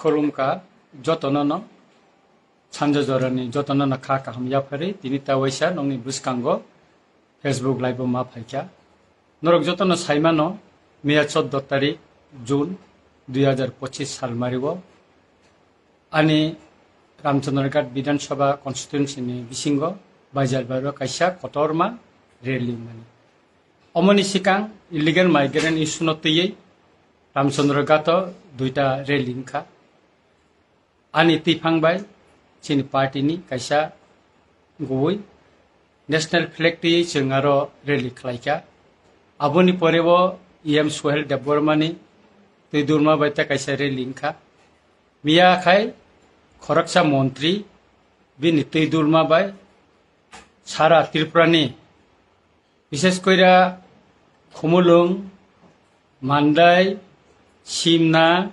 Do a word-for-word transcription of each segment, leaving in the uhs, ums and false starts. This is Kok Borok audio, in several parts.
Khulumkha jotono no, sanja jorani jotono no kha kaham yapharwi tini ta waisa nokni bwskango Facebook live o ma phaikha. Norok jotono saimano, miya chordo tarik June dui hazar pochis salmario ani Ramchandraghat Bidhan Sabha constituency ni bisingo Baijalbaro kaisa kotorma rally mani. Omoni sikang illegal migrant issue no twiwi Ramchandraghat o duita rally wngkha. Ani twiphang bai chini party ni kaisa gubui national flag twiwi chwng aro rally khlaikha. Aboni pore o E M Suhel Debbarma ni twi durma bai ta kaisa rally wngkha. Miya khai khoroksa montri bini twi durma bai sara Tripura ni, bishes koira Khumulwng, Mandai, Simna,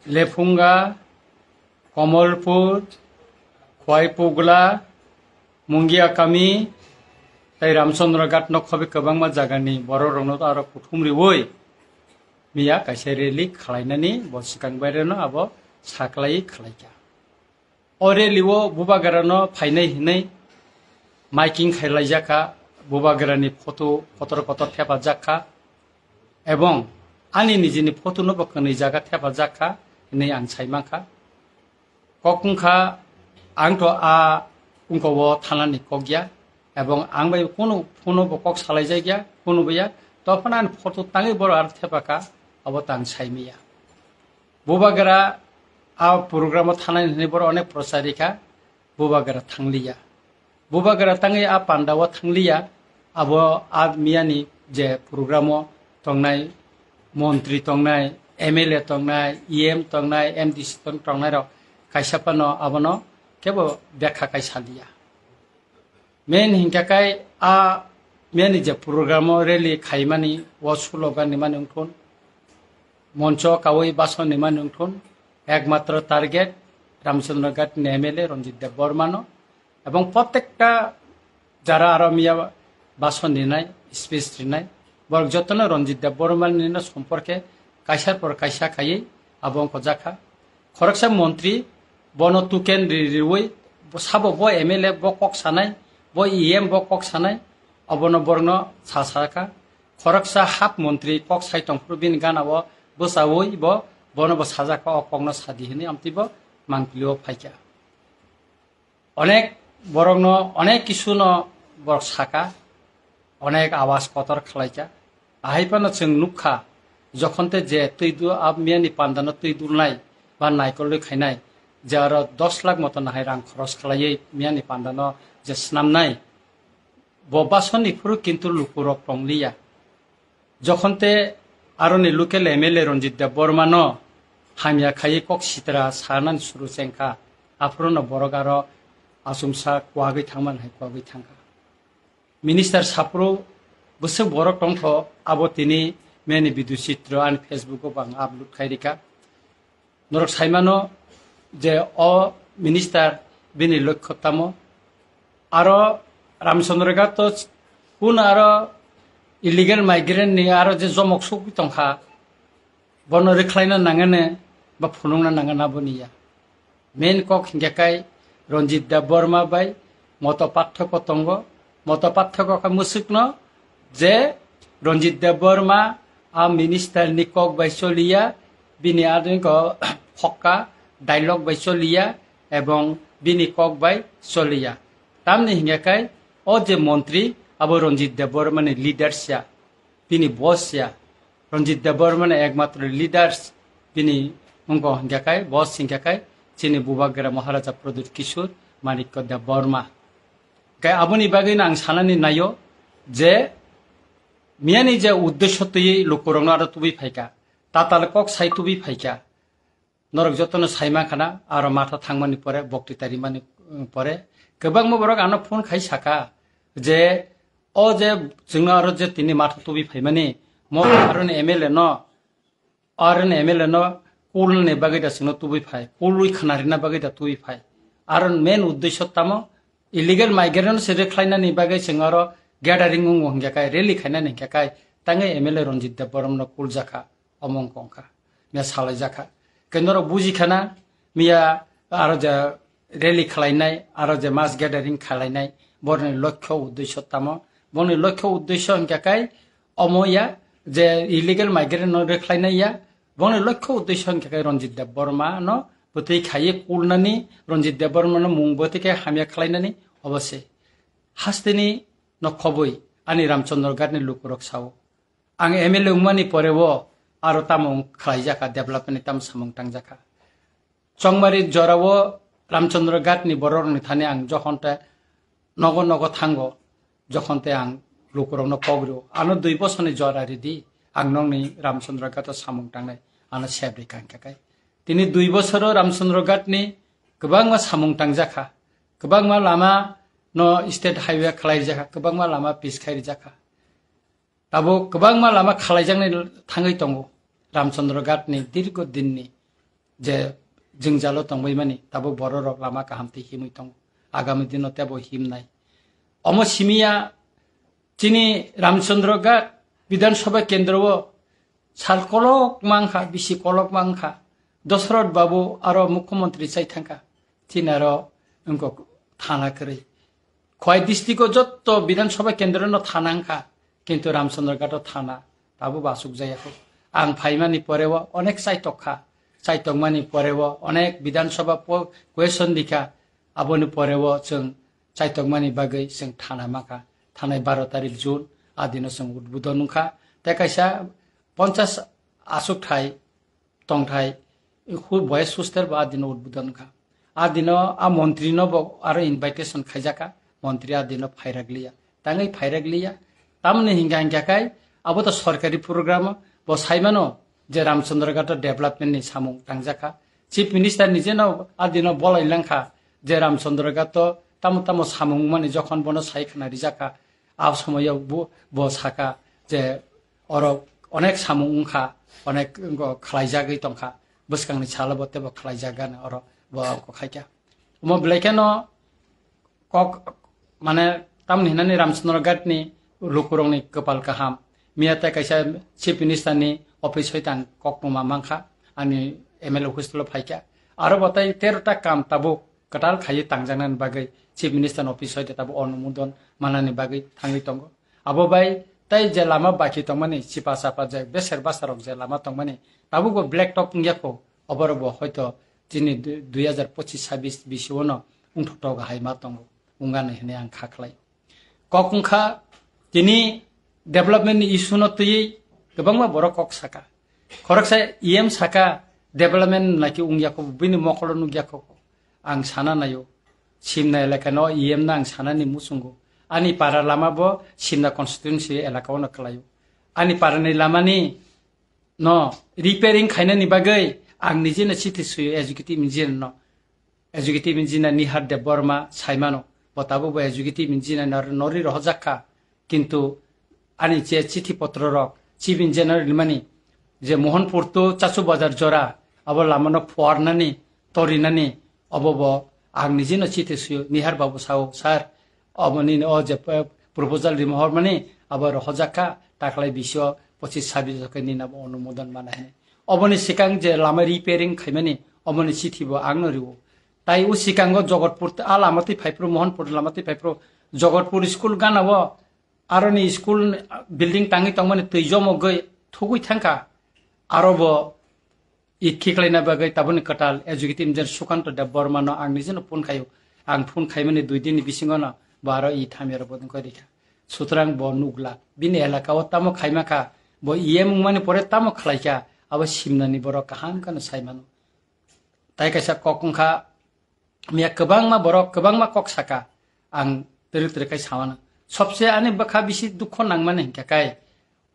Lephunga, Komolpur, Khwaipugla, Mungiakami, tei Ramchandraghat no khobi kwbangma jagani borok rokno aro kuthum riwi miya kaisa rally khwlainani bo swkang baireno abo saklai khwlaikha. O rally o Bubagra no phainai hinwi miking khailaijakha, Bubagra ni photo kotor kotor thepajak kha, ebong ani nijini photo no bo kwnwi jaga thepajak kha hinwi ang saimankha. Kok wngkha, ang to a wngko o thanani kok ya, ebong ang bai kunu phone bo kok salaijakya, kunu bo ya, to phano ani photo tangwi borok aro thepakha, abo to ang saimaya. Bubagra a program o thanai hinwi borok onek prochar rikha, Bubagra thangliya. Bubagra tangwi a panda o thangliya, abo a miyani je program o tongnai montri tongnai, M L A tongnai, E M tongnai, M D C tong-, tongnai rok kaisa phano abono kebo bekha kai saliya. Main hinkha kai a miyani je program o rally khaimani o slogan ni mani wngthun, moncho kawi bason ni mani wngthun, ekmatro target Ramchandraghat ni M L A Ranjit Debbarma no, ebong protekta jara aro miya bason rinai, speech rinai, borok jotono Ranjit Debbarma ni no somporke kaisa por kaisa khaiwi abo wngkha jakha. Khoroksa montri bono tuken ri-, riwi sabo bo M L A bo kok sanai, bo E M bo kok sanai, obono borokno sa sakha. Khoroksa hap montri kok sai tongphuru bini gana o bwchawi bo bono bo sajakha, o kokno sadi hinwi amtwi bo mangpili o phaikha. Onek borokno onek kisuno borok saka, onek awas kotor khlaikha. Ahai phano chwng nukha, jokhon te je twi du-, a miyani pandano twi dulnai ba naikolwi khainai, je aro dos lakh moto nahai rang khoros khlaiwi miyani pandano je snamnai, bo basoni phuru kintu lukurok tongliya. Jokhon te aroni local M L A Ranjit Debbarma no hamya khaiwi kok sitra sanani suru chengkha, aphuru no borok aro achomsa kwagwi thangmani hai kwagwi thangkha. Minister saphuru bwswk borok tongtho, abo tini meni video chitro ani Facebook o bo ang upload khai rikha. Norok saimano je o minister bini lokho tamo. Aro Ramchandra Ghat to kun aro illegal migrant ni aro je jomok sugwi tongkha, bono rwkhlaina nangani ba phunukna nangani aboni ya. Main kok hinkhe kai Ranjit Debbarma bai moto pathoko tongo. Moto pathoko khe mwswkno je Ranjit Debbarma a minister ni kok bai choliya, bini adinko khokka dialogue bai choliya ebong bini kok bai choliya. Tamni hinkhe kai o je montri abo Ranjit Debbarma ni leaders ya, bini boss ya. Ranjit Debbarma ni ekmatro leaders bini wngkha hinkhe kai, boss hinkhe kai chini Bubagra Maharaja Pradyut Kishore Manikya Debbarma. Kai aboni bagwi no ang sanani naio je miyani je uddesho twiwi lukurokno aro tubui phaikha, tatal kok sai tubui phaikha. Norok jotono saima khana, aro matha thangmani pore, bokti tarimani, mm, pore, kwbangma borok ano phone khai saka je, o je chwngno aro je tini matha tubui phaimani, mo aroni M L A no, aroni M L A no kulnani bagwi da chwngno tubui phai, kulwi khna rina bagwi da tubui phai. Aro main uddesho tamo, illegal migrant no se rwkhlainani bagwi chwng aro gathering wngo hinkhe kai, rally khainani hinkhe kai, tangwi M L A Ranjit Debbarma no kuljakha. Omo wngkha wngkha, mia salaijakha. Kendorok buji khana, miya aro je rally khlainai, aro je mass gathering khlainai, borni lokho uddesho tamo? Borni lokho uddesho hingkha kai omo ya, je illegal migrant no rwkhlainai ya, borni lokho uddesho hingkha kai Ranjit Debbarma no bwtwi khaiwi kulnani, Ranjit Debbarma no mung bwtwi khe hamya khlainani, obo se. Hasteni no khobwi ani Ramchandra Ghat ni lukurok sao. Ang M L A wngmani pore o aro tamo wng khlaijak kha, development ni tamo samung tangjak kha. Chongmari jora o Ramchandra Ghat ni borok rokni thani ang jokhon te nogo nogo thango, jokhon te ang lukurok no kok rio. Ano dui bosor ni jora ridi, ang nokni Ramchandra Ghat o samung tangnai, ano sep ri kang kha kai. Tini dui bosor o Ramchandra Ghat ni kwbangma samung tangjak kha, kwbangma lama no state highway khlai rijak kha, kwbangma lama pis khai rijak kha. Tabuk kwbangma lama khalaijaknai thangwi tongo. Ramchandra Ghat ni dirgo dinni je jwngjalo tongbaimani, tabuk bororok lama kaham tei himwi tongo. Agami dino tebo himnai. Omo simiya chini Ramchandra Ghat Bidhan Sabha kendro o sal kolok mangkha, bisi kolok mangkha. Dosrot Babu aro mukhyamantri chai thangkha. Chini aro wngkok thana kwrwi. Khowai district o jotto Bidhan Sabha kendro no thana wngkha, kintu Ramchandra Ghat o thana tabuk bo asuk jaya kho. Ang phaimani pore o onek chaitok kha, chaitokmani pore o onek Bidhan Sabha po-, question rikha, aboni pore o chwng chaitokmani bagwi chwng thana mankha. Thanai baro tarik June, a dino chwng udbodon wngkha. Tei kaisa ponchas asuk thai tongthai, hu-, boys hostel bo a dino udbodon wngkha. A dino a montri no bo aro invitation khaijakha, montri a dino phairak liya. Tangwi phairak liya. Tamni hingka hingka khai, abo to sorkari program, bo saimano je Ramchandra Ghat o development ni samung tangjakha. Chief Minister ni jeno a dino bolai langkha je Ramchandra Ghat o tamo tamo samung mani jokhon bono sai khna rijakha. A somoyo bo, bo saka je oro onek samung wngkha, onek wngkha khlaijagwi tongkha, bwskangni salo bo teibo khlaijak gana oro bo wngkha khaikha. Omo belai kheno kok, mane, tamni hinani Ramchandra Ghat ni lukurokni kwpal kaham. Miya tei kaisa Chief Minister ni office hoi tang kok tongma mankha, ani M L A office lo phaikha. Aro bo tei tero ta kam tabuk kwtal khaiwi tangjaknani bagwi Chief Minister ni office hoite tabuk onumodon manani bagwi thangwi tongo. Abo bai tei je lama baki tongmani, chipa chapa je beser basa rok je lama tongmani, tabuk bo black top wngya kho, oborok bo hoito chini du-, dui hajar pochis sabis bisio no wngthok thok hai ma tongo, wngani hinwi ang kha khlai. Kok wngkha tini development ni issue no twiwi kwbangma borok kok saka. Khoroksa E M saka development naki wngya kho, bini mokolo nukya kho. Ang sana naio, Simna elaka no E M no ang sanani muchungo. Ani para lama bo Simna constituency elaka o no kwlaio. Ani para ni lama ni no repairing khainani bagwi ang nije no chithi suyo executive engineer no. Executive engineer Nihar Debbarma saimano, bo tabuk bo executive engineer nor-, nori rohorjak kha, kintu ani je chithi potro rok, chief engineer rimani, je Mohanpur to Chachu Bazar jora, abo lama no phuarnani, torinani, obo bo ang nije no chithi suyo, Nihar babu sao, "Sir, obo nini o je, eh, proposal rima hormani, abo rohorjak kha, taklai bisio pochis sabis jokhe nini abo onumodon mana hini." Oboni sikang je lama repairing khaimani, oboni chithi bo ang no rio. Tai o sikango Jogotpur, a lama twi phaiphru, Mohanpur lama twi phaiphru, Jogotpur school gana o, aroni school building tangwi tongmani twi jomogwi thugwi thangkha. Aro bo it khiklaina bagwi taboni kwtal executive engineer Sukanto Debbarma no ang nijeno phone khaio. Ang phone khaimani dui din ni bisingo no bo aro it hamya rok bo dongkha rikha. Sutrang bo nukla. Bini elaka o tamo khaima kha, bo E M wngmani pore tamo khlaikha, abo simnani borok kaham kheno saimano. Tai kaisa kok wngkha, miya kwbangma borok, kwbangma kok saka, ang twrwk twrwk khai samano. Sobse ani bwkha bisi dukho nangmani hinkha kai,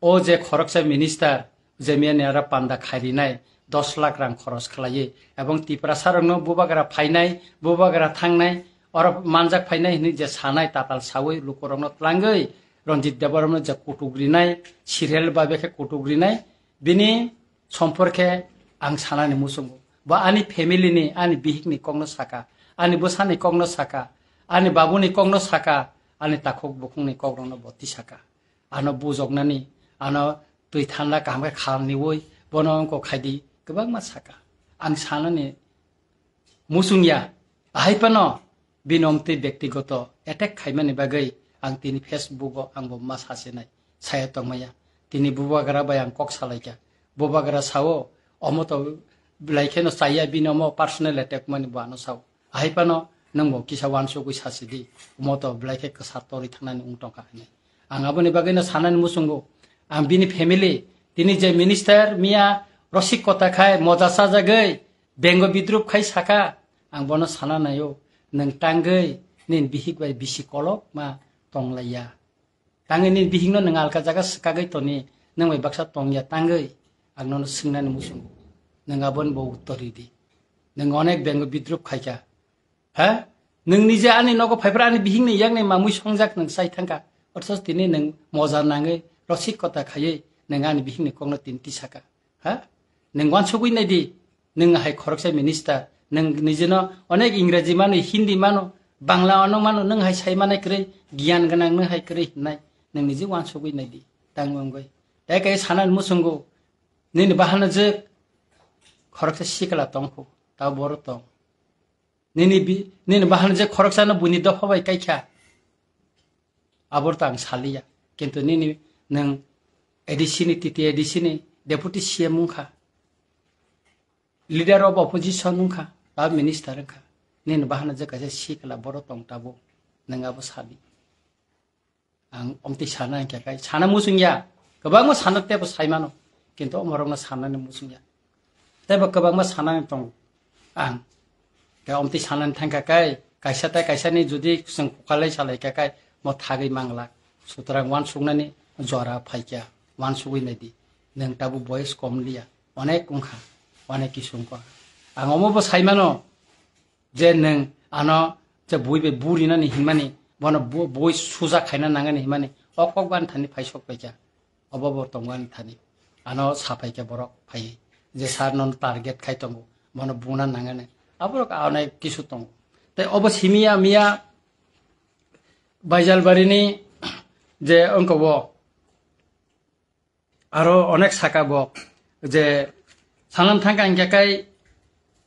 o je khoroksa minister, je miya ni ara panda khairinai, dos lakh rang khoros khlaiwi, ebong Tiprasa rokno bubagra phainai, bubagra thangnai, oro manjak phainai hinwi je sanai tatal sawi lukurokno tlangwi, Ranjit Debbarma no je kutuk rinai, serial babe khe kutuk rinai, bini somporkhe ang sanani muchungo. Bo ani family ni, ani bihik ni kokno saka, ani bwsa ni kokno saka, ani babu ni kokno saka, ani takhuk bukhung ni kokrokno bo tisaka. Ano bujoknani, ano twi thanla kaham khe khalniwi, bono wngkok khaidi kwbangma saka. Ang sanani muchung ya, ahai phano bini omtwi bektigoto attack khaimani bagwi ang tini Facebook o ang bo ma sasinai, saya tongmaya. Tini bubagra bai ang kok salaikha. Bubagra sao, omo to belai kheno chaya, bini omo personal attack mani bo ano sao. Ahai phano nwng bo kisa wansugwi sasi di, omo to belai khe kwsa torwi thangnani wng tongkha hinwi. Ang aboni bagwino sanani muchungo, ang bini family, tini je minister miya rosik kota khai moja sajagwi bengo bidrup khai saka, ang bono sana naio, nwng tangwi nini bihik bai bisi kolok ma tonglaiya. Tangwi nini bihikno nwng alka jaga swkagwi toni, nwng bai baksa tongya tangwi, ang nono swngnani muchungo. Nwng aboni bo uttor ridi. Nwng onek bengo bidrup khaikha. Ha? Nwng nije ani nogo phaiphra ani bihikni yakni mamwi songjak nwng chai thangkha. Othoch tini nwng moja nangwi rosik kota khaiwi nwng ani bihikni kokno tini tisaka. Ha? Nwng wansugwi naidi. Nwng hai khoroksa minister. Nwng nijeno onek Ingreji mano, Hindi mano, Bangla ono mano, nwng hai sai manai kwrwi, giyan gwnang nwng hai kwrwi hinai. Nwng nije wansugwi naidi. Tang wngwi. Tai kai sanani muchungo. Nini bahana je khoroksa sikla tongkhu. Ta boro tong. Nini bi-, nini bahan je khoroksano buini dopha bai kaikha. Abor ta ang saliya. Kintu nini nwng A D C ni, T T A D C ni deputy C M wngkha. Leader of opposition wngkha, ba minister wngkha. Nini bahan je kaisa sikla boro tong tabo. Nwng abo sali. Ang omtwi sana hingkha kai, sana muchung ya. Kwbangma sana tebo sai mano. Kintu omorokno sanani muchung ya. Tebo kwbangma sanani tongo. Ang khe omtwi sanani thangkha kai, kaisa tai kaisa ni jodi chwng kukalai salai kha kai, mo thagwi mangla. Sutrang wansuknani jora phaikha, wansugwi naidi. Nwng tabuk boyes kom liya. Onek wngkha, onek kisu wngkha. Ang omo bo sai mano. Je nwng ano je bui bai burinani hinmani, bono bu-, bui suja khaina nangani hinmani, o kok ban thani phai sok paikha. Obo bo tongani thani. Ano sa paikha borok phai. Je sir nono target khai tongo, bono buna nangani. Aborok anai kisu tongo. Tei obo simiya miya Baijalbarini je wngkha bo. Aro onek saka bo je sanan thangkha hingkha kai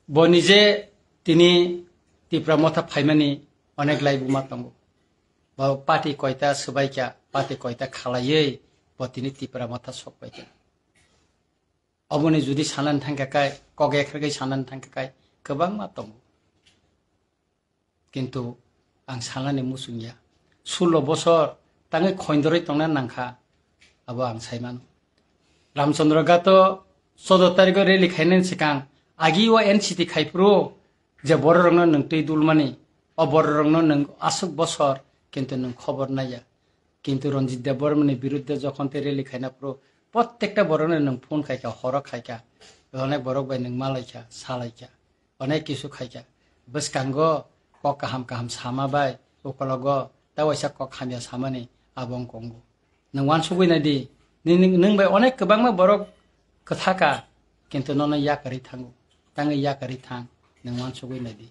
bo nije tini Tipra motha phaimani onek laibuma tongo. Bo party koita swbaikha, party koita khalaiwi bo tini Tipra motha sokbaikha. Oboni judi sanan thangkha kai, kok ekhargwi sanan thangkha kai, kwbangma tongo. Kintu ang sanani muchung ya. Sullo bosor tangwi khoindorwi tongna nangkha, abo ang sai mano. Ramchandra Ghato choudo tarikho rally khainani swkang agi o N C T khai phuru je bororokno nwng twi dulmani, o bororokno nwng aswk bosor, kintu nwng khobor naiya. Kintu Ranjit Debbarmani biruddhe jokhon tei rally khaina phuru, prottekta borokno nwng phone khaikha, horo khaikha, onek borok bai nwng malaikha, salaikha. Onek kisu khaikha. Bwskango kok kaham kaham sama bai, ukologo ta waisa kok hamya samani abo wng kongo. Nwng wansugwi naidi, nini, nwng bai onek kwbangma borok kwthaka, kintu nono yakarwi thango. Tangwi yakarwi thang, nwng wansugwi naidi.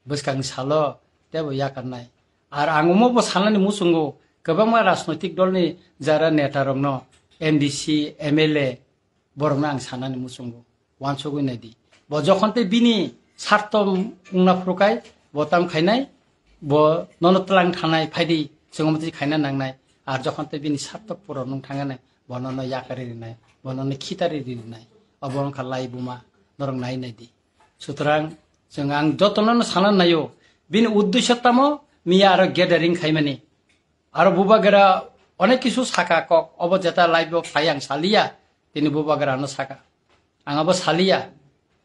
Bwskang salo tebo yakarnai. Ar ang omo bo sanani muchungo, kwbangma rajnoitik dolni jara netarokno, M D C, M L A, borokno ang sanani muchungo, wansugwi naidi. Bo jokhon tei bini sarto wngna phuru kai, bo tam khainai, bo nono twlang thanai, phaidi, chwngno twi khaina nangnai. Ar jokhon tei bini sarto puro nung thanganai, bo nono yakarwi rinai, bo nono khitari rinai. Obo wngkha laibuma, norok nai naidi. Sutrang, chwng ang jotono sana naio, bini uddesho tamo, miya aro gathering khaimani. Aro bubagra onek kisu saka kok, obo jeta live o phai ang saliya, tini bubagra no saka. Ang abo saliya.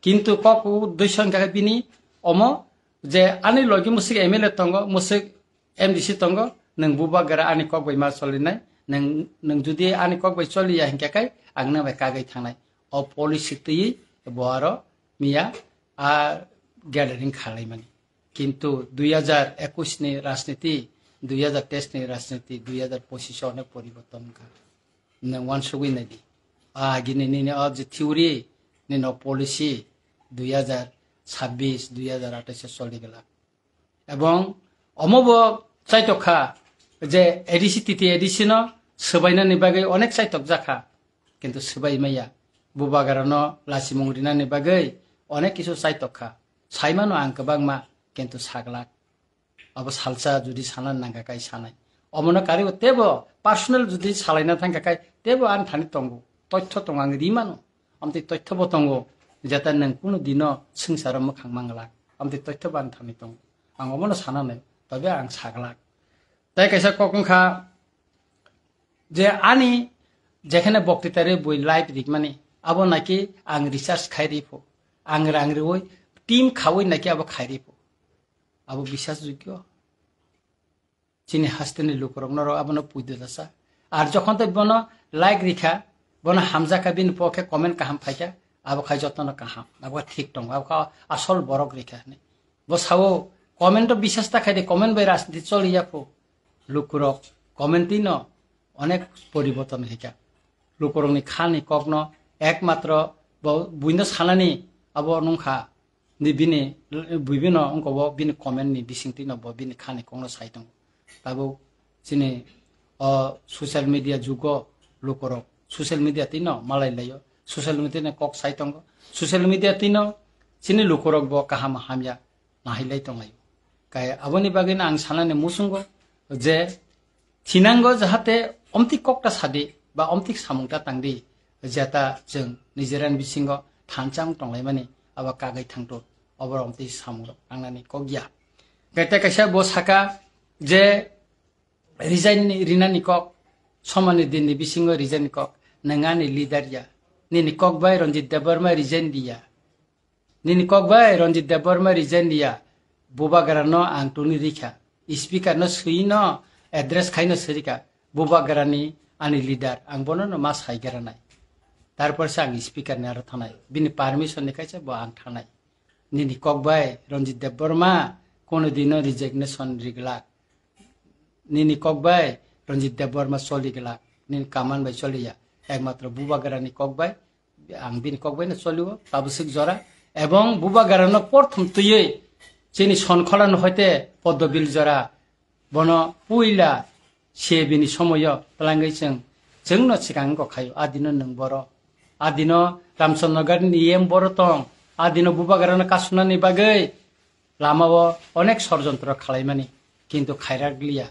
Kintu kok uddesho hingkha khe bini omo je ani logi musik M L A tongo, musik M D C tongo, nwng bubagra ani kok bai ma solinai, nwng, nwng judi ani kok bai choliya hingkha khe ang nang bai kagwi thangnai. O policy twiwi bo aro miya a gathering khalaimani. Kintu dui hajar ekush ni rajniti, dui hajar teis ni rajniti, dui hajar pochish o onek poriborton wngkha. Nwng wansugwi naidi. A agini nini o je theory, nini o policy dui hajar chabbish, dui hajar atais o choli glak. Ebong omo bo chaitok kha je A D C, T T A D C no swbainani bagwi onek chaitok jakha. Kintu swbai maya. Bubagrano lachimung rinani bagwi Onek kisu chaitok kha. Saimano ang kwbangma, kintu saglak. Abo salsa judi sana nangkha kai sanai. Omono karibo tebo personal judi salaina thangkha kai tebo ang thani tongo. Toitho tongo ang rimano. Amtwi toitho bo tongo. Jeta nwng kuno dino swngcharo mwkhang manglak. Amtwi toitho bo ang thani tongo. Ang omono sana nai. Tobe ang saglak. Tai kaisa kok wngkha je ani jekhane boktitari bui live rikmani. Abo naki ang research khai ripho. Ang rang riwi team khawi naki abo khai ripho. Abo bisas jogyo. Chini hasteni lukurok norok abono puido dasa. Ar jokhon tei bono like rikha, bono hamjakha bini pokhe comment kaham phaikha, abo khai jotono kaham. Abo thik tongo, abo kha asol borok rikha hinwi. Bo sao comment o bisas ta khai de, comment bai rajniti choli ya pho. Lukurok comment twi no onek poriborton hika. Lukurokni khani kokno ekmatro bo buino sanani abo nungkha. Ni bini, bibino wngkha bo bini comment ni bisingtwi no bo bini khani kokno sai tongo. Tabuk chini o social media jugo lukurok social media twi no malai laio. Social media ni kok sai tongo. Social media twi no chini lukurok bo kaham hamya nahilai tonglaio. Kai aboni bagwi no ang sanani muchungo je thinango jahate omtwi kokta sadi ba omtwi samungta tangdi, jeta chwng nijera ni bisingo thansa wng tonglaimani abo kagwi thangto, obo omtwi samung tangnani kok ya. Kete kaisa bo saka je resign ni, rinani kok, somani din ni bisingo resign ni kok, nwng ani leader ya, nini kok bai Ranjit Debbarma resign diya. Nini kok bai Ranjit Debbarma resign diya, Bubagra no ang tuni rikha. Speaker no swi no address khai no sirika. Bubagra ni ani leader, ang bono no ma sai gra nai. Tarpor se ang speaker ni aro thanai. Bini permission ni kaisa bo ang thanai. Nini kok bai Ranjit Debbarma kono dino resignation riglak. Nini kok bai Ranjit Debbarma choli glak. Nini kaman bai choli ya. Ekmatro Bubagra ni kok bai, ang bini kok bai no choli o, tabuk swk jora. Ebong Bubagra no porthom twiwi chini Sonkhola no hoite Poddobil jora. Bono puila se bini somoyo twlangwi chwng, chwng no swkang wngkha khaio. A dino nwng boro. A dino Ramchandra Nagar ni E M boro tong. A dino Bubagra no kasunani bagwi lama o onek sorjontro khalaimani, kintu khairak liya.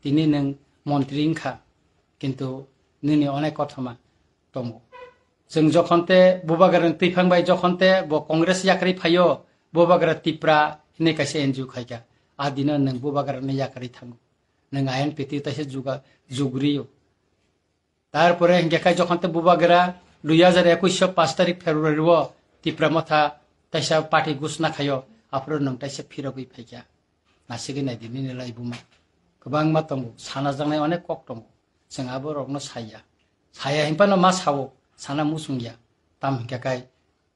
Tini nwng montri wngkha, kintu nini onek kothoma tongo. Chwng jokhon te Bubagra ni twiphang bai jokhon te bo Congress yakarwi phaio, Bubagra Tipra hinwi kaisa N G O khaikha. A dino nwng Bubagra ni yakarwi thango. Nwng I N P T taisa juga-, jugriyo. Tarpore hinkhe khai jokhon te Bubagra dui hajar ekush o pash tarik February o Tipra Motha taisa party gusna khaio, aphuru nwng taisa phirogwi phaikha. Nasigwi naidi nini laibuma. Kwbangma tongo, sana jaknai onek kok tongo. Chwng aborokno saya. Saya hinphano ma sao, sana muchungya. Tam hinkhe khai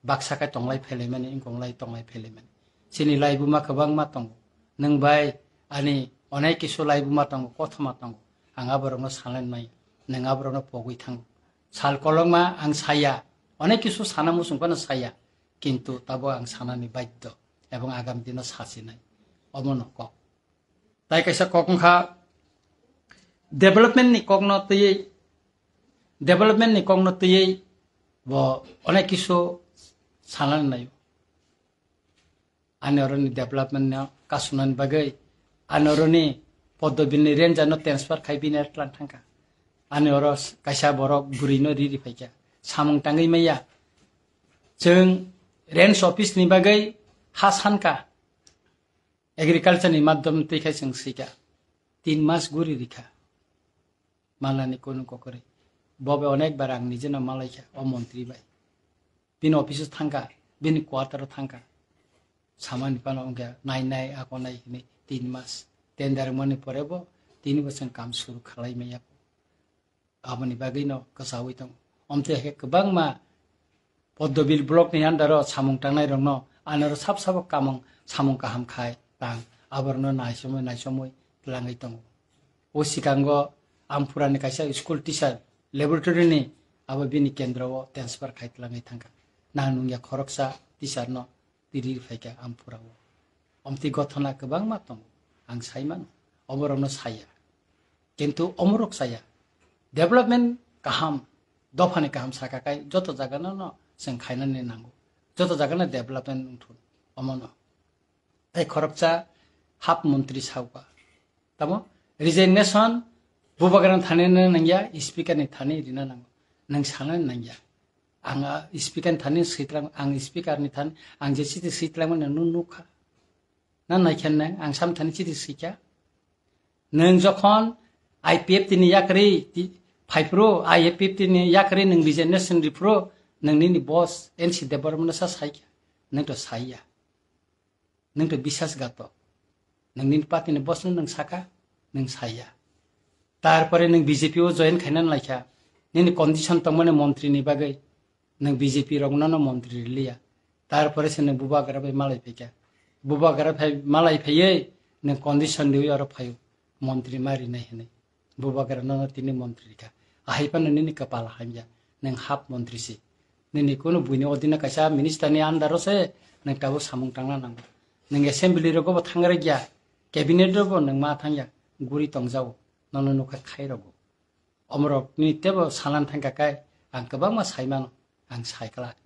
baksa khe tonglai phelaimani, wngkonglai tonglai phelaimani. Chini laibuma kwbangma tongo. Nwng bai ani onek kisu laibuma tongo, kothoma tongo. Ang aborokno sanai maya, nwng aborokno pogwi thango. Sal kolokma ang saya, onek kisu sana muchung phano saya, kintu tabo ang sanani baiddo ebong agam dino sasinai. Omono kok. Tai kaisa kok wngkha development ni kokno twiwi, development ni kokno twiwi bo onek kisu sanani naio. Ani oroni development no kasunani bagwi, ani oroni Poddobil ni ranger no transfer khai bini tlang thangkha. Ani oro kaisa borok bwrwi no riri phaikha. Samung tangwi maya. Chwng range office ni bagwi ha sankha. Agriculture ni madhyam twi khai chwng swikha. Tin mas guri rikha. Malani kunu kokori. Bobe onek bar ang nijeno malaikha o montri bai. Bini office o thangkha, bini quarter o thangkha. Samani phano wngkha nai nai ako nai hinwi tin mas. Tender mani pore bo tini bosong kam suru khalai maya. Aboni bagwi no kwchawi tongo. Omtwi hai khe kwbangma Poddobil block ni under o samung tangnai rokno anoro sab sabo kamung samung kaham khai tang aborokno naisomwi naisomwi twlangwi tongo. O sikango Amphura ni kaisa school teacher laboratory ni abo bini kendro o transfer khai twlangwi thangkha. Nang nungya khoroksa teacher no tiri phaikha Amphura o. Omtwi gothona kwbangma tongo, ang saimano, oborokno saya. Kintu omorok saya. Development kaham, dophani kaham saka kai joto jagano no chwng khainani nango. Joto jagano development wngthun. Omono. Tei khoroksa hap montri sauka. Tamo resignation bubagrano thani nangya, speaker ni thani rina nango. Nang sana nangya. Ang, ah, speaker ni thani sitlang, ang speaker ni thani, ang je chiti sitlang mani nung nukha. Na naikhen nang, ang sam thani chiti sikha. Nang jokhon I P F T ni yakri ti-, phaipro, I P F T ni yakri nang resignation ripro, nang nini boss N C Debbarma no sa saikha. Nang to saiya. Nwng to bisas gato. Nwng nini party ni boss no nwng saka, nwng saya. Tarpore nwng B J P o join khaina laikha. Nini condition tongmani montri ni bagwi nwng B J P rok no montri liya. Tarpore se nwng bubagra bai malai phaikha. Bubagra phai malai phaiwi nwng condition riwi oro phaio. Montri ma rinai hinwi. Bubagra nono tini montri rikha. Ahai phano nini kapal hamya. Nwng hap montri si. Nini kunu buini odina kaisa minister ni under o se nwng tabuk samung tangna nango. Nwng assembly rogo bo thangre gya. Cabinet rogo nwng ma thangya. Guri tongjao. Nono nukha khai rogo. Omorok ni tebo salan thangka kai ang kwbangma saimano. Ang sai kwlak.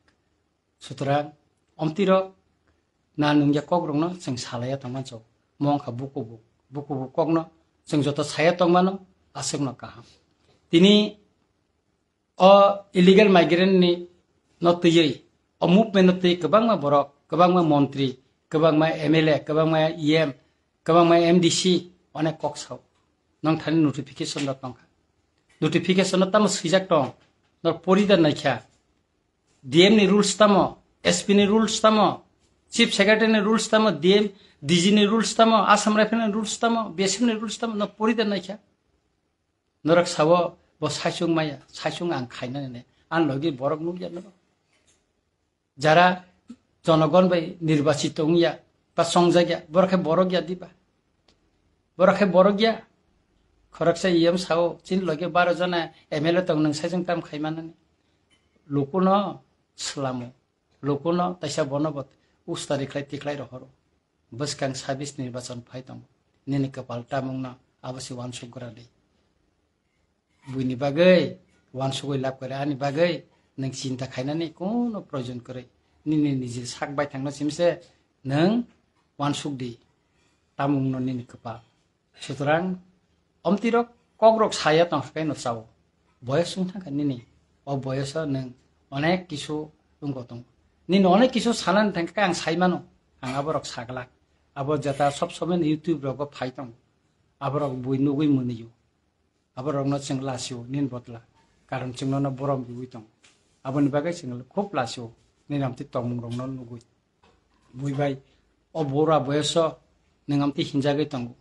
Sutrang, omtiro na nungya kokrokno chwng salaiya tongmani chwng. Mo wngkha bukubu, bukubu kokno chwng joto saya tongmano aswkno kaham. Tini o illegal migrant ni no twiwi, o movement no twi kwbangma borok, kwbangma montri, kwbangma M L A, kwbangma E M, kwbangma M D C onek kok sao. Nong thani notification rok tongkha. Notification no tamo swijak tong, no pori da naikha. D M ni rules tamo, S P ni rules tamo, Chief Secretary ni rules tamo, D M, D G ni rules tamo, Assam Rifle ni rules tamo, B S F ni rules tamo, no pori da naikha. Norok sao bo saichung maya, saichung ang khaina ne, ang logi borok nukya no. Jara jonogon bai nirbachit wngya, ba chongjak ya, borok khe borok ya diba? Borok khe borok ya. Khoroksa E M sao, chini loge baro jona M L A tong, nwng saichung tam khai manani. Lukuno swlamo, lukuno taisa bono bo ustari khlai tikhlai rohoro. Bwskang sabis nirbachon phai tongo. Nini kwpal tamungno abo se uansuk gra di. Buini bagwi uansugwi lab kwrwi ani bagwi nwng chinta khainani kono proyojon kwrwi. Nini niji sak baithangno simse nwng uansuk di. Tamungno nini kwpal. Sutrang, omtirok kokrok saya tongkha khe no chao. Boyos wng thangkha nini. O boyoso nwng onek kisu wngko tongo. Nini onek kisu sanani thangkha khe ang sai mano. Ang aborok saglak. Abo jeta sob somoi YouTube rogo phai tongo. Aborok bui nugwi mwnio. Aborokno chwng lasio nini botla. Karon chwng nono borom riwi tongo. Aboni bagwi chwng khub lasio. Nini amtwi tongmung rokno nugwi. Bui bai, o bura boyoso nwng amtwi hinjagwi tongo.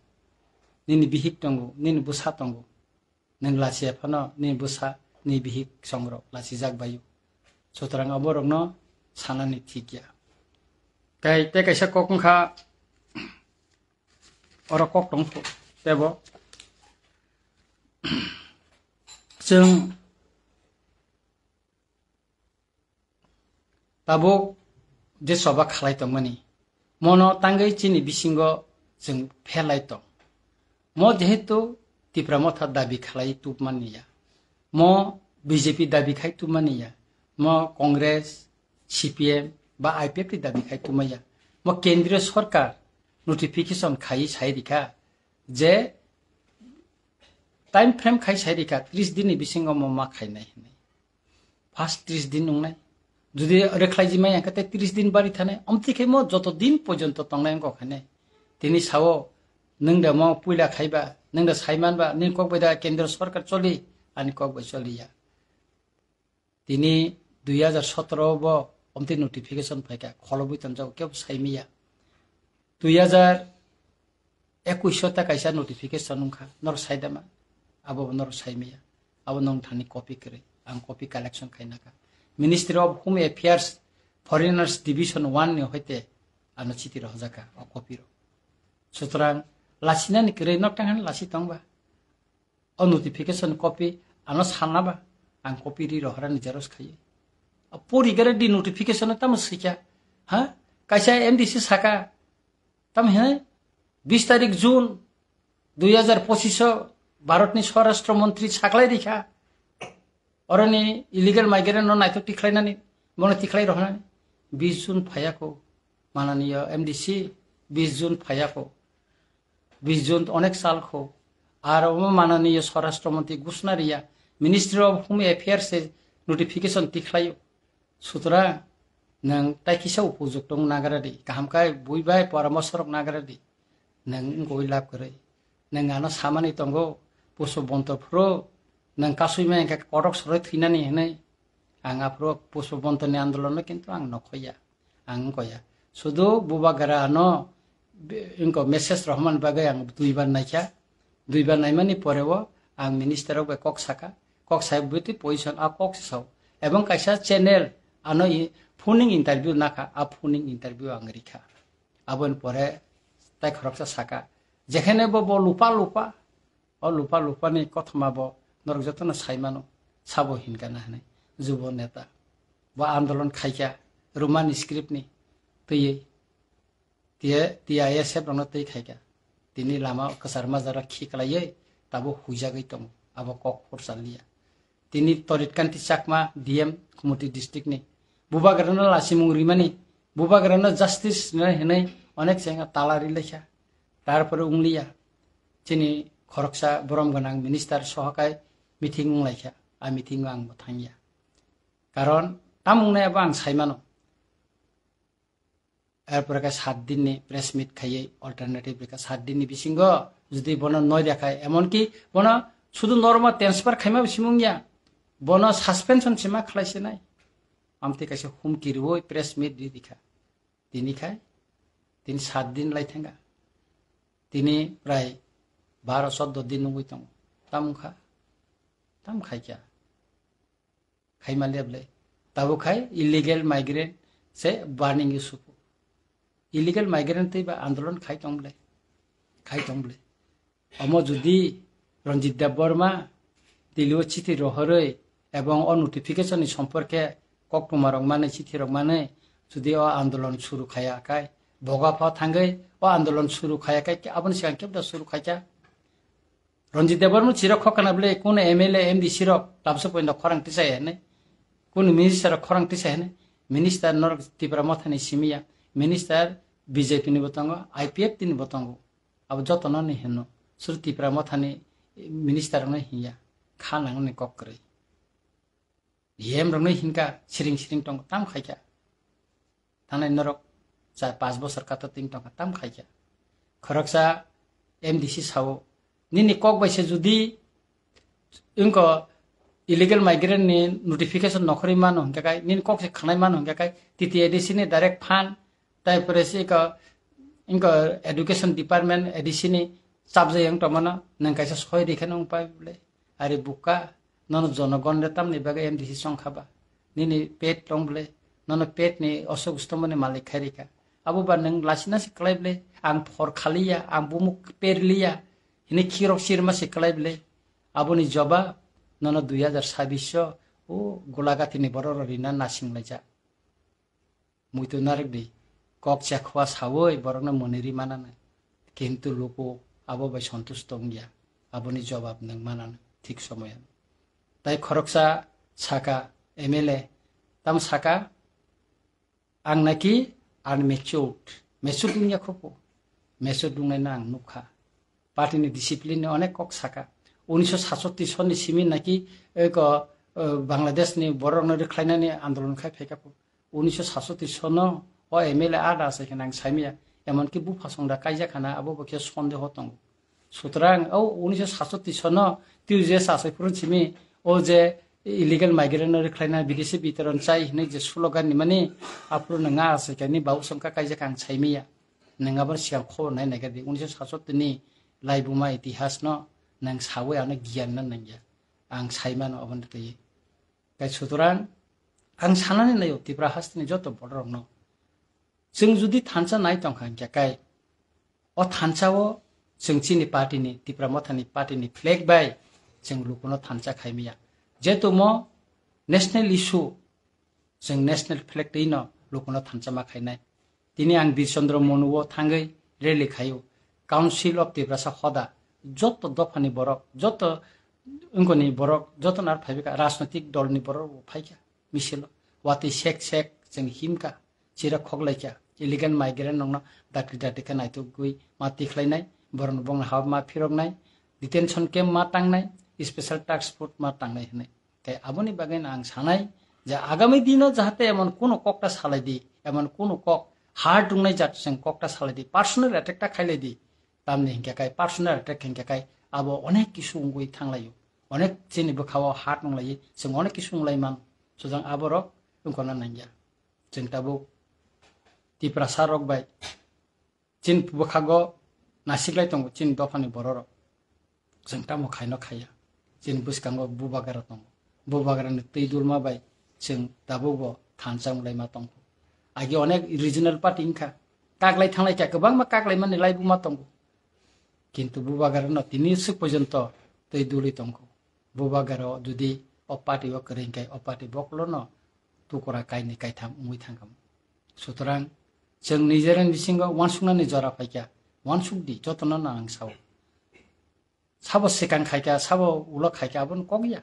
Nini bihik tongo, nini bwsa tongo. Nwng lachiya phano nini bwsa, nini bihik songrok lachijak baio. Sutrang aborokno sanani thik ya. Kai tei kaisa kok wngkha, oro kok tong tebo. Chwng tabuk je choba khalai tongmani, mono tangwi chini bisingo chwng pherlai tong. Mo jehetu Tipra Motha dabi khalai tubmani ya, mo B J P dabi khai tubmani ya, mo Congress, C P M ba I P F T dabi khai tubmaya, mo kendriyo sorkar notification khai sai rikha je time frame khai sai rikha tris din ni bisingo mo ma khainai hinwi. First tris din wngnai. Jodi rwkhlai jimai ang khe tei tris din bari thanai. Omtwi khe mo joto din porjonto tongnai wngkha khainai. Tini sao, nwng da mo puila khaiba, nwng da saimanba, nini kok bai da kendro sorkar choli, ani kok bai choli ya. Tini dui hajar sotoro bo omtwi notification phaikha, kholobwi tonjak, kebo saimiya. Dui hajar ekuish o ta kaisa notification wngkha, norok saidama, abo bo norok saimiya, abo nong thani copy kwrwi, ang copy collection khainakha. Ministry of Home Affairs, Foreigners Division one ni hoite ano chiti rohorjakha o copy rok. Sutrang lachinani kwrwi nok tang lasi tongba. O notification copy ano sanaba, ang copy ri rohorani xerox khaiwi. O pori gare di notification tamo sikha, ha? Kaisa M D C saka, tam he, bis tarik June dui hajar pochisho Bharatni Swarashtra Montri saklai rikha. Oroni illegal migrant no naithok tikhlainani, bono tikhlai rohornani. bis June phaiya kho, mananiya M D C bis June phaiya kho, bis June onek sal kho. Ar omo mananiya Swarashtra Mantri Ghosna riya, Ministry of Home Affairs se notification tikhlaio. Sutra, nwng tai kisa upujukto wng nagra di, kaham khe bui bai poramorsho rok nagra di. Nwng wngwi lab kwrwi. Nwng ano samani tongo, Pushpabanta phuru nwng kasui ma hwnkhe kotok soroi thwinani hwnwi. Ang aphuru Pushpabantani andolonno kintu ang nokhoya, ang wngkoya. Sudu Bubagra ano be-, wngko message rohormani bagwi ang duibar naikha. Duibar naimani poreo ang minister rok bai kok saka. Kok sai bwtwi position a kok se sao. Ebong kaisa channel ano i phoning interview nakha, a phoning interview ang rikha. Aboni pore tai khoroksa saka, jekhene bo, bo lupa lupa, o lupa lupa ni kothoma bo norok jotono sai mano, sabo hinkha na hinwi, jubo neta. Bo andolon khaikha Roman script ni twiwi, tiye T I S F rokno twi khaikha. Tini lama kwchar majara khiklaiwi tabuk huijagwi tongo, abo kok phursa liya. Tini Torit Kanti Chakma, D M, Khumoti district ni. Bubagrano lasimung rimani, Bubagrano justice rinai hinwi onek chengya tala ri lekha. Tarpore wngliya. Chini khoroksa borom gwnang minister sohakai meeting wnglaikha. A meeting o ang bo thangya. Karon tamung nai abo ang saimano. Erpore khe sat din ni press meet khaiwi alternative rikha. Sat din ni bisingo jodi bono noi rikha, emonki bono sudu normal transfer khaima bisimung ya, bono suspension sima khlai sinai. Amtwi kaisa humki rwui press meet ri rikha. Tini khai, tini sat din lai thangkha. Tini prai baro choddo din wngwi tongo. Tam wngkha, tam khaikha. Khaima le ble. Tabuk khai illegal migrant se burning issue. Illegal migrant tei ba andolon khai tong ble. Khai tong ble. Omo jodi Ranjit Debbarma Delhi o chithi rohorwi ebong o notification ni somporke koktwma rok manwi, chithi rok manwi jodi o andolon suru khaya khai, boga pha thangwi o andolon suru khaya khai, aboni sigang kebda suru khaikha. Ranjit Debbarma chirok khokana bwle, kuno M L A, M D C rok tabsa poino khorang tisai hene, kuno minister rok khorang tisai hene, minister norok Tipra Mothani simiya, minister B J P ni bo tongo, I P F T ni bo tongo, abo jotono ni hino, sur Tipra Mothani minister no hinya, kha nangni kok kwrwi. D M rokno hinkha siring siring tongo, tam khaikha. Thanai norok char panch bosor kata ting tongkha, tam khaikha. Khoroksa M D C sao, nini kok bai se jodi wngko illegal migrant ni notification nokhorwi mano hingkha kai, nini kok se khanai mano hingkha kai, T T A D C ni direct fund, tai pore se ko, wngko education department A D C ni chapjai wng tongmano, nwng kaisa soi rikhe nwng pai bwle. Ari buka, nono jonogon le tamni bagwi M D C chong kha ba? Nini pet tong ble, nono pet ni osok ustomoni malik khai rikha. Abo ba nwng lasina se klai ble, ang phor khaliya, ang bumuk perliya, hini khirok sirma se klai ble. Aboni jobab nono dui hajar sabbish o, o Golagati ni borok rok rina nasing laijak. Muitu narwk di, kok chekhoa sawi borokno mwnwi ri manana, kintu luku abo bai sontusto wngya, aboni jobab nwng manana thik somoyan. Tai khoroksa saka, M L A, tamo saka, ang naki unmatured, matured wngya khopo, matured wngnaino ang nukha. Party ni discipline ni onek kok saka. Unisho satsottis sonni simi naki eko, eh, Bangladesh ni borok no rwkhlainani andolon khai phaikha po. Unisho satsottis sonno o M L A ada asai khana ang saimaya. Emonki bupha songda kaijak khana abo bo khe sondeho tongo. Sutrang o unisho satsottis sonno twi je sasai phuru simi o je illegal migrant no rwkhlaina bidesi bitoron chai hinwi je slogan ni mani aphuru nwnga asai khani babu songkha kaijak ang saimaya. Nwng abo sigang khobor nai naikha di, unisho satsottis ni laibuma itihas no nwng sawi ano giyan no nangya. Ang saimano aboni twi. Kai sutrang, ang sanani naio Tipra hasteni joto borok rokno. Chwng jodi thansa nai tongkha hingkha kai, o thansa o chwng chini party ni, Tipra Mothani party ni flag bai chwng lukuno thansa khaimaya. Jetumo national issue, chwng national flag twi no lukuno thansa ma khainai. Tini ang Bir Chandra Monu o thangwi rally khaio. Council of Tiprasa hoda joto dophani borok, joto wngkoni borok, joto nar phaibika rajnotik dol ni borok bo phaikha misilo. Watwi sek sek chwng himkha. Chira khoklaikha, illegal migrant rokno dakti dakti khe naitugwi ma tikhlainai, borokno bongni ha ma phiroknai, detention camp ma tangnai, special task force ma tangnai hwnwi. Tei aboni bagwi ang sanai je agami dino jahate emon kuno kokta salai di, emon kuno kok hard wngnai jat seng kokta salai di, personal attack ta khailai di. Tamni hinkhe kai personal attack hinkhe kai abo onek kisu wngwi thanglaio, onek chini bwkhao hard wnglai, seng onek kisu wnglai man, sujang aborok wngkona nangya. Chwng tabuk Tiprasa rok bai chini bwkhago nasiklai tongo chini dophani bororok. Chwng tamo khaino khaiya. Chini bwskango bubagra tongo. Bubagrani twi dulma bai chwng tabukbo thansa wnglaima tongkho. Agi onek regional party wngkha. Kaklai thanglai kha, kwbangma kaklaimani laibuma tongo. Kintu bubagrano tini swk porjonto twi dulwi tongkho. Bubagrao jodi o party o kwrwi hwnkhe o party bokolono tukura kainwi kaitham wngwi thangkha. Sutorang chwng nijera bisingo uansuknani jora phaikha, uansukdi jotono no ang sao. Sabo swkang khaikha, sabo ulo khaikha, abono kok ya.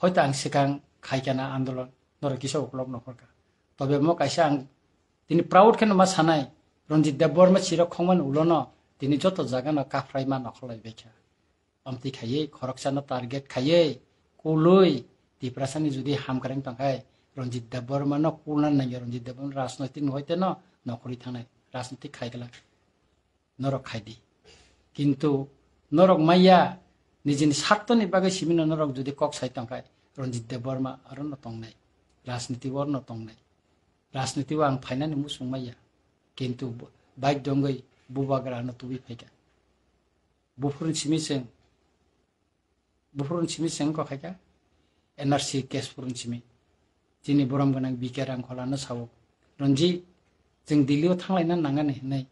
Hoito ang swkang khaikha na andolon, norok kisa uklok nokhorkha. Tobe mo kaisa ang tini proud kheno ma sanai, Ranjit Debbarma chirok khongmani ulono tini joto jagano kaphraima nokholai baikha. Amtwi khaiwi, khoroksano target khaiwi, kulwi, Tiprasani jodi hamkreng tongkhai, Ranjit Debbarmano kulna nangya, Ranjit Debbarma rajnoitik no hoiteno nokhorwi thangnai, rajnoitik khaigwlak. Norok khaidi. Kintu norok maya nijini sartoni bagwi simino norok jodi kok sai tongkhai, Ranjit Debbarma arono tongnai, rajniti o no tongnai. Rajniti o ang phainani muchung maya. Kintu bo-, bike dongwi bubagra ano tubui phaikha. Buphuruni simi chwng, buphuruni simi chwng kok khaikha, N R C case phuruni simi. Chini borom gwnang B K Rangkholano sao, "Ranjit, chwng Delhi o thanglaina nangani," hinwi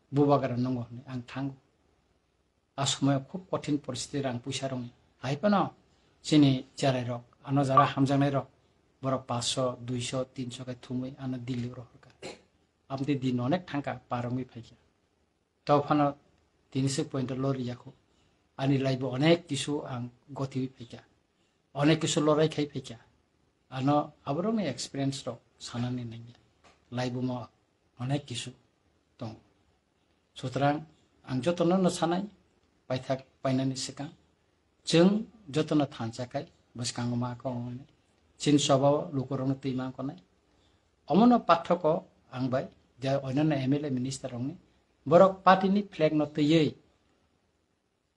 bubagra nungo hinwi ang thango. A somoyo khub kothin poristiti rang puisa rokni. Hai phano chini cherai rok, ano jara hamjaknai rok, borok paanch sho, dui sho, tin sho khe thumwi ano Delhi o rohorkha. Amtwi din onek thangkha, par wngwi phaikha. Tei phano tini swk point o lori yakho. Ani life o onek kisu ang gotiwi phaikha. Onek kisu lorai khai phaikha. Ano aborokni experience rok sanani nangya. Life o mo onek kisu tongo. Sutrang ang jotono no sanai, paithak painani swkang. Chwng jotono thansa khai bwskango ma kok wngnai. Chini choba o lukurokno twi ma wngkha nai. Omono pathoko ang bai je onyanno M L A minister rokni borok party ni flag no twiwi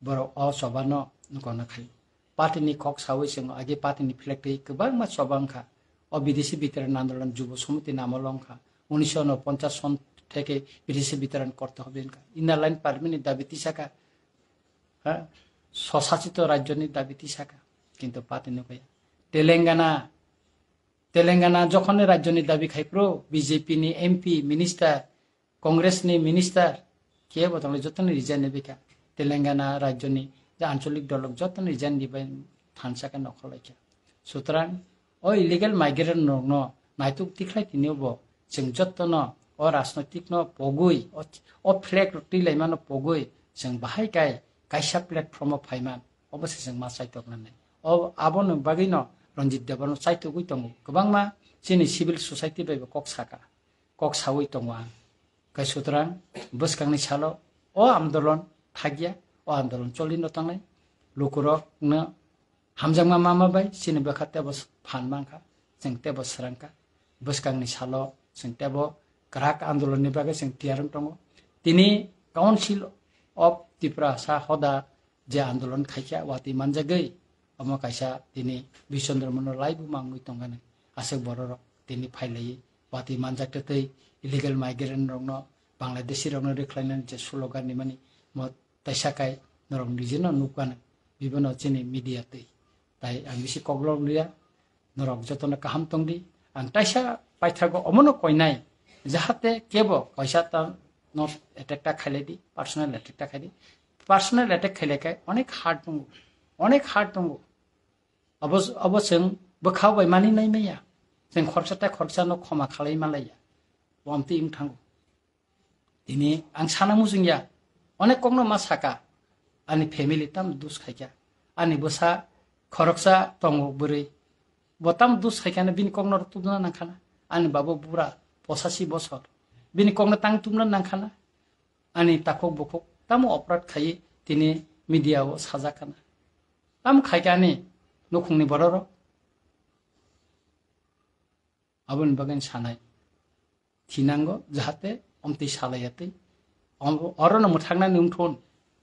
borok o choba no wngkha na khai. Party ni kok sawi chwng agi party ni flag twi kwbangma choba wngkha. O bidesi bitiran andolon Jubo Samiti namolo wngkha. Unisho unoponchas son theke bidesi bitiran korte hobe wngkha. Inner line permit ni dabi tisaka. Ha? Swsachito rajyoni dabi tisaka. Kintu party ni kaya. Telangana, Telangana jokhon ni rajyoni dabi khai pro B J P ni M P, minister, Congress ni minister, kebo tongli jotoni resign ni bikha. Telangana rajyoni je ancholik dolok jotoni resign ni bai thansa khe nokhor laikha. Sutrang o illegal migrant rokno naituk tikhlai tini bo chwng jotono o rajnoitik no pogwi, o, o flag rok twi laimano pogwi chwng bahai kai kaisa platform o phaiman, obo se chwng ma chaitok nani. O, aboni bagwi no Ranjit Debbarma chaitogwi tongo. Kwbangma chini civil society bai bo kok saka, kok sawi tongo ang. Kai sutrang bwskangni salo o andolon thakya, o andolon choli no tangnai. Lukurok no hamjakma mama bai chini bwkha tebo phan mankha, chwng tebo srangkha. Bwskangni salo chwng tebo kwrak andolonni bagwi chwng tiyar wng tongo. Tini Council of Tiprasa hoda je andolon khaikha watwi manjagwi, omo kaisa tini Bishondro Mono laibu mangwi tongani aswk bororok tini phailaiwi watwi manjak tei illegal migrant rokno Bangladeshi rokno rwkhlainani je slogan rimani mo taisa kai norok nijeno nukgani bibono chini media twi. Tai ang bisi koklok liya, norok jotono kaham tongdi. Ang taisa paithago omono koinai, jahate kebo kaisa ta no attack ta khailai di, personal attack ta khaidi. Personal attack khailai kai onek hard tongo, onek hard tongo. Abo, abo chwng bwkha bai mani nai maya. Chwng khoroksa tai khoroksa no khoma khalai malaiya. Bo amtwi wng thango. Tini ang sana muchungya, onek kokno ma saka, ani family tam dus khaikha, ani bwsa khoroksa tongo bwrwi, bo tam dus khaikha bini kokno tubuna nangkhana, ani babo bura Posashi bosor. Bini kokno tang tumna nangkhana. Ani takhuk bukhuk tamo oprad khaiwi tini media o sajakkana. Tamo khaikha ani nukhungni bororok. Aboni bagwi sanai. Thinango jahate omtwi salaiya twi. Om-, orono mwthaknani wngthun.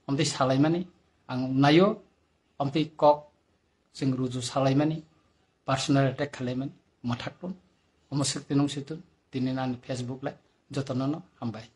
Omtwi salaimani. Ang naio omtwi kok chwng ruju salaimani. Personal attack khalaimani. Mwthakthun. Omo swk tinung situn. Tini nani Facebook lai. Jotono no hambai.